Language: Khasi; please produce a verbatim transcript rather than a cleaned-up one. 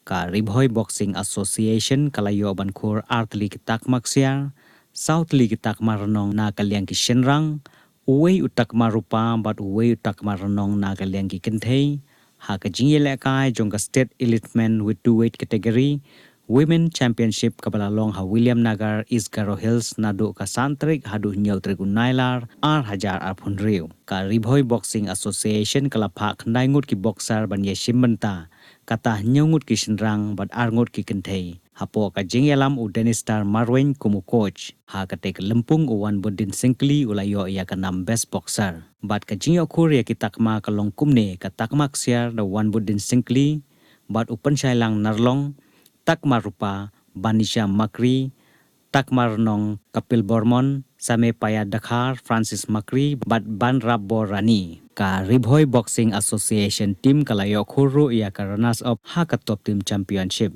Ka Ri Bhoi Boxing Association ka la ïoh ban khur ar tylli ki takma ksiar, saw tylli ki takma rnong na ka liang ki shynrang, uwei u takma rupa bad uwei u takma rnong na ka liang ki kynthei, ha ka jingïalehkai jong ka State Elite Men Weight to Weight Category Women Championship kaba la long ha Williamnagar, East Garo Hills naduh ka san tarik haduh hynñiew tarik u Nailar ar hajar arphew hynriew. Ka Ri Bhoi Boxing Association ka la phah khyndai ngut ki boxer ban ïashim bynta, kata hynñiew ngut ki shynrang bad ar ngut ki kynthei. Hapoh ka jingïalam u Denistar Marwein kum u coach. Ha katei ka lympung u Wanbuddin Syngkli u la ïoh ïa ka nam best boxer. Bad ka jingïoh khur ïa ki takma ka long kumne, ka takma ksiar da Wanbuddin Syngkli, bad u Pynshailang Narlong, takma rupa Banisha Makri, takma rnong Kapil Bormon, Samepaya Dkhar, Francis Makri bad Banrapbor Rani. Ka Ri Bhoi Boxing Association team ka la ïoh khur ruh ïa ka runners up ha ka top team championship.